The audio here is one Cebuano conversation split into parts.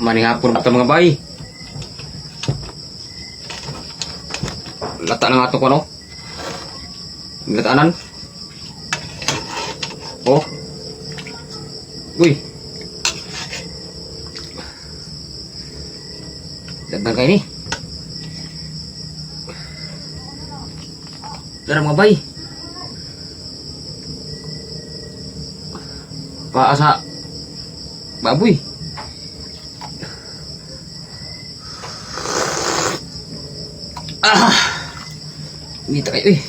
Manihapon pa ta, mga bay. Lata na nga ito ko, no? Lataanan. Oh. Uy. Daghan kayo ni. Tara, mga bay. Paa sa baboy. Ah! Hindi tayo eh.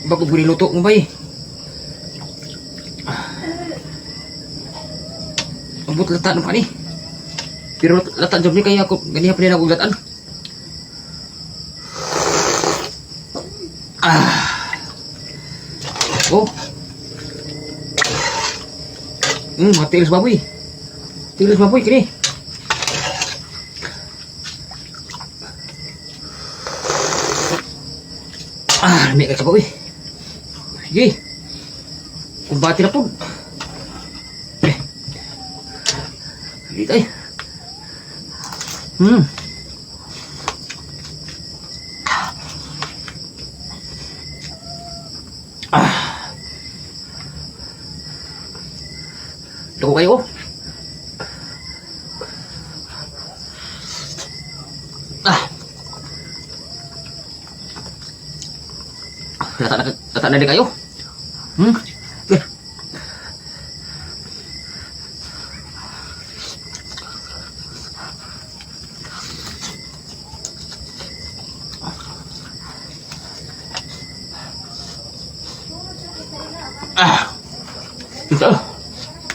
Bago ko niluto, mga bay. Ah. Abot lata ng pani. Pero lata jud ni kaya ako ganiha pa nila akong lataan. Ah. Oh. Matilis baboy. Tilis baboy kini. Ah, may ka baboy. Sige. Kumbati na po. Eh. Dito eh. Ah. Dugo kayo, oh. Ah. Lata na din kayo. Eh. Ah. Ito.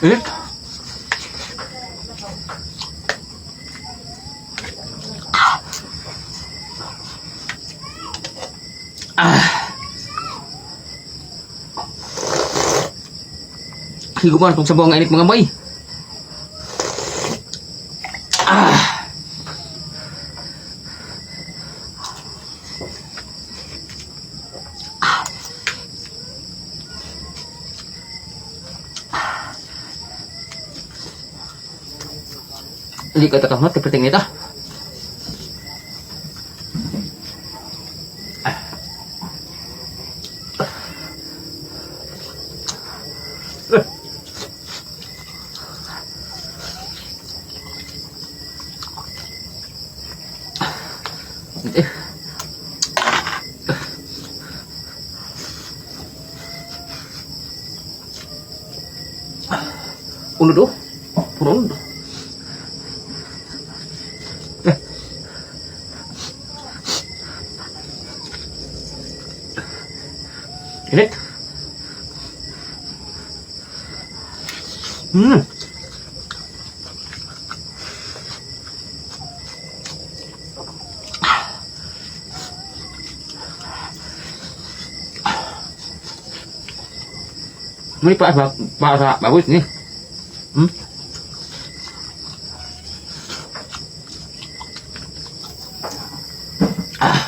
Init. Ah. Higuman kung sabaw nga init, mga bay. Ah. Hindi ka takamot, kapiting nito. Ah. Eh. Eh. Unod oh. Puro unod. Eh. Init. Ini pak pak sa bagus nih. Ah.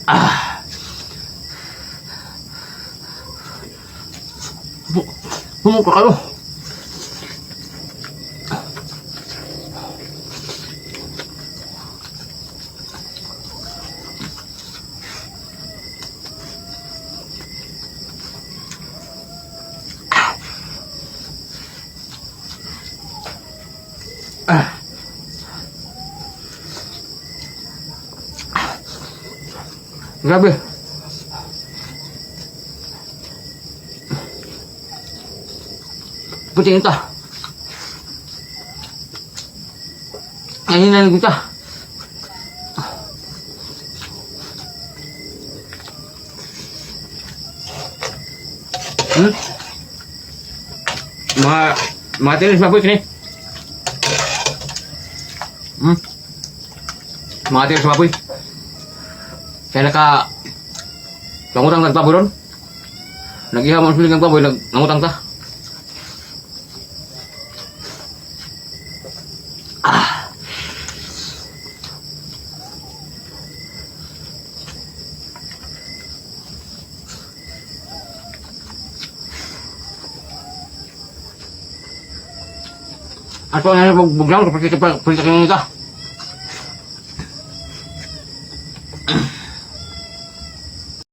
Ah. Bumuka kayo. Ah. Grabe. Puting ito. Ayun na ito. Mga tilis baboy kini. Mga tilis baboy. Kaya naka Nangutang tag baboy ron. Nag-ihaw man sila ng baboy, nangutang ta. Ah. Ato na buglaw, pagkita pa, pagkita ka.